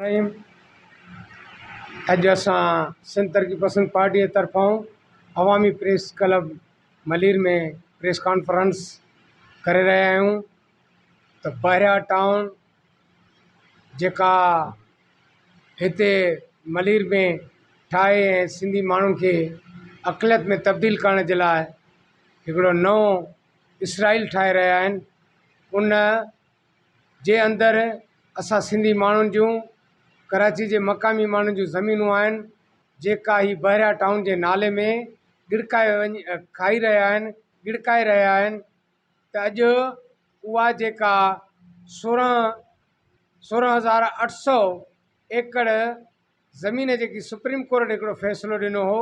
رحيم اڄ اسان سنڌ ترقي پسند پارٽيء جي طرفان عوامي press club Malir ۾ press conference ڪري رهيا آهيون ته بحريا ٽائون جيڪا هتي ملير ۾ ٺاهي ۽ سنڌي ماڻهن کي اقليت ۾ تبديل ڪرڻ جي لاء هڪڙو نئون اسرائيل ٺاهي رهيا آهن ان جي اندر اسان سنڌي ماڻهن جون ڪراچي جي مقامي ماڻهن جون زمينون آهن جيڪا هي بحريا ٽائون جي نالي ۾ ڳڙڪائي وڃي کائي رهيا آهن ڳڙڪائي رهيا آهن ته اڄ اها جيڪا سورهن 16800 ايڪڙ زمين جيڪي سپريم ڪورٽ هڪڙو فيصلو ڏنو هو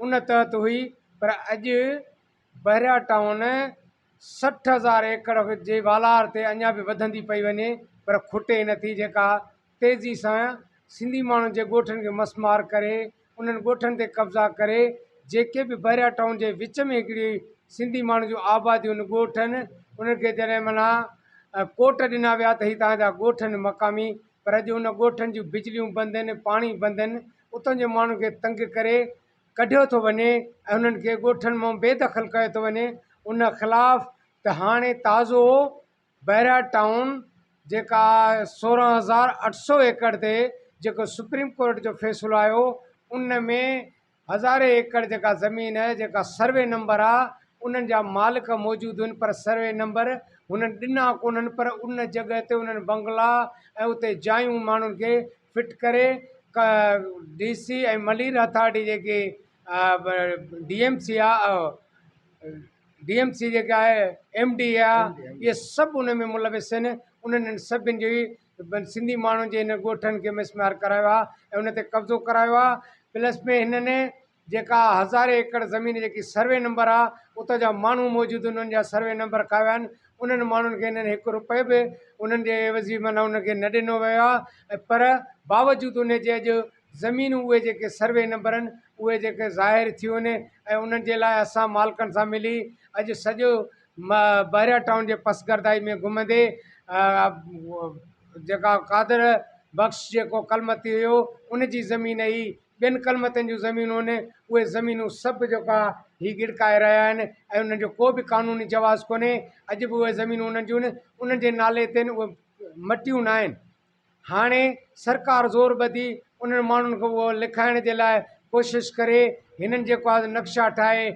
ان تحت هئي پر اڄ بحريا ٽائون 60,000 ايڪڙ جي والار تي اڃا به وڌندي پئي وڃي پر کٽي نه ٿي جيڪا تيزي سان سنڌي ماڻهن جي ڳوٺن کي مسمار ڪري انهن ڳوٺن تي قبضا ڪري جيڪي به بحريا ٽائون جي وچ ۾ هڪڙي سنڌي ماڻهن جون آباديون ڳوٺ آهن انهن کي جڏهن معنيٰ ڪوٽ ڏنا ويا ته هي توهان جا ڳوٺ آهن مقامي پر اڄ ان ڳوٺن جون بجليون بند آهن پاڻي بند آهن اتان جي ماڻهن کي تنگ ڪري ڪڍيو ٿو وڃي ۽ انهن کي ڳوٺن مان بي دخل ڪيو ٿو وڃي ان خلاف ته هاڻي تازو بحريا ٽائون جيڪا 16800 ايڪڙ تي جيڪو سپريم ڪورٽ جو فيصلو آيو ان ۾ هزارين ايڪڙ جيڪا زمين جيڪا سروي نمبر آ انهن جا مالڪ موجود هن پر سروي نمبر هنن ڏنا ڪونهن پر ان جڳهه تي انهن بنگلا ۽ اتي جايون ماڻهن کي فٽ ڪري ڊي سي ۽ ملير اٿارٽي جيڪي ڊي ايم سي آ ڊي ايم سي جيڪا آهي ايم ڊي آ اهي سڀ ان ۾ ملوث آهن انهن سڀن جي سنڌي ماڻهن جي هن ڳوٺن کي مسمار ڪرايو آ ۽ ان تي قبضو ڪرايو آ پلس ۾ هنن جيڪا هزارين ايڪڙ زمين جيڪي سروي نمبر آ اتان جا ماڻهو موجود انهن جا سروي نمبر کايا آهن انهن ماڻهن کي انهن هڪ روپئي به انهن جي عيوضي معنيٰ انهن کي نه ڏنو ويو آ ۽ پر باوجود ان جي اڄ زمينون اهي جيڪي سروي نمبر آهن اهي جيڪي ظاهر ٿيون آهن ۽ انهن جي لاء اسان مالڪن سان ملي اڄ سڄو بحريا ٽائون جي پسگردائي ۾ گهمندي جيڪا قادر بخش جيڪو ڪلمتي هيو ان جي زمين هئي ٻين ڪلمتين جون زمينون آهن اهي زمينون سڀ جيڪا هي ڳڙڪائي رهيا آهن ۽ انهن جو ڪو به قانوني جواز ڪونهي اڄ به اهي زمينون انهن جون آهن انهن جي نالي تي آهن اهي مٽيون نه آهن هاڻي سرڪار زور ٻڌي انهن ماڻهن کي اهو لکائڻ جي لاء ڪوشش ڪري هنن جيڪو آهي نقشا ٺاهي.